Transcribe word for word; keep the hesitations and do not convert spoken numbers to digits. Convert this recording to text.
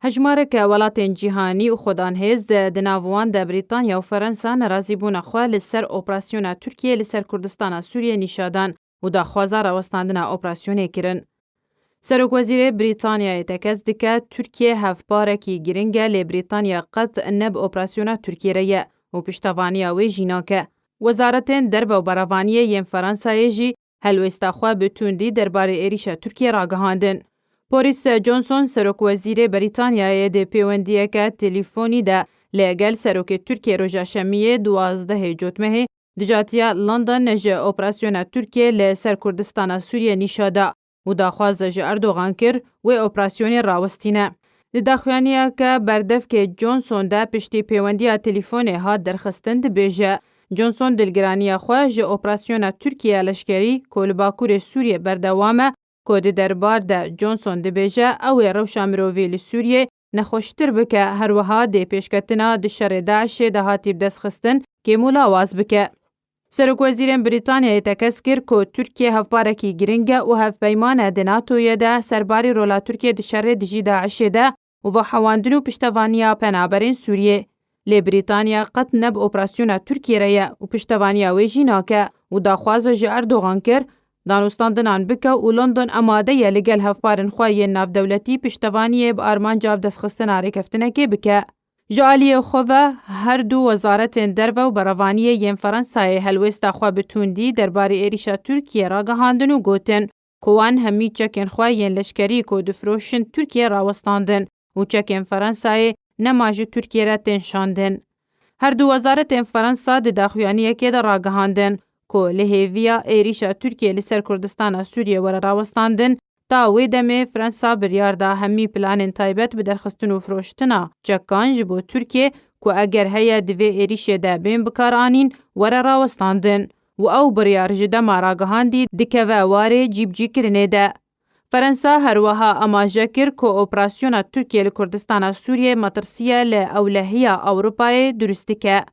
Hejmareke welatên cîhanî û xwedanhêz de, di nav wan de Brîtanya û Ferensa nerazîbûna xwe li ser operasyona Tirkiyê li ser Kurdistana Sûriyê nîşa dan û daxwaza rawestandina operasyonê kirin. Serokwezîrê Brîtanyayê tekez dike, Tirkiye hevparekî giring e, lê Brîtanya qet ne bi operasyona Tirkiyê re ye û piştevaniya wê jî nake. Wezaretên Derve û Berevaniyê yên Feransayê jî helwêsta xwe bi tundî derbarê êrîşa Tirkiyê ragihandin. Boris Johnson, serokwezîrê Brîtanyayê, di pêwendiyeke telîfonî de li gel serokê Tirkiyê roja Şemiyê duwazdehê Cotmehê dijatiya London ji operasyona Tirkiyê li ser Kurdistana Sûriyê nîşa da û daxwaz ji Erdogan kir, wê operasyonê rawestîne. Di daxuyaniyeke berdevkê Johnson de piştî pêwendiya telîfonê hat derxistin, dibêje, Johnson dilgiraniya xwe ji operasyona Tirkiye ya leşkerî ku li Bakurê Sûriyê berdewam e, ku di derbar de Johnson dibêje ew ê rewşa mirovî li Sûriyê nexweştir bike, her wiha dê pêşketina di şerê DAIŞê de hatî bidestxistin kêm û lawaz bike. Serokwezîrên Brîtanyayê tekez kir ku Tirkiye hevparekî giring e û hevpeyman e di NATOyê de serbarî rola Tirkiye di şerê dijî DAIŞê de û va hewandin û piştevaniya penaberên Sûriyê. Lê Brîtanya qet ne bi operasyona Tirkiyê re ye û piştevaniya wê jî nake û daxwaza ji Erdogan kir, danûstandinan bike û London amade ye li gel hevparên xwe yên navdewletî piştevaniyê bi armanca bidestxistina rêkeftinekê bike. Ji aliyê xwe ve, her du wezaretên derve û berevaniyê yên Feransayê helwêsta xwe bi tundî derbarê êrîşa Tirkiyê ragihandin û gotin ku wan hemî çekên xwe yên leşkerî ku difiroşin Tirkiyê rawestandin û çekên Feransayê nema ji Tirkiyê re tên şandin. Her du wezaretên Ferensa di daxuyaniyekê de ragihandin ku li hêviya êrîşa Tirkiyê li ser Kurdistana Sûriyê were rawestandin, ta wê demê Fransa biryar da hemî planên taybet bi derxistin û firoştina çekan ji bo Tirkiyê ku eger heye di vê êrîşê de bên bikaranîn, were rawestandin û ew biryar ji dema ragihandî dikeve warê cîbicîkirinê de. Fransa her wiha amaje kir ku operasyona Tirkiyê li Kurdistana Sûriyê metirsî ye li ewlehiya Ewropayê durust dike.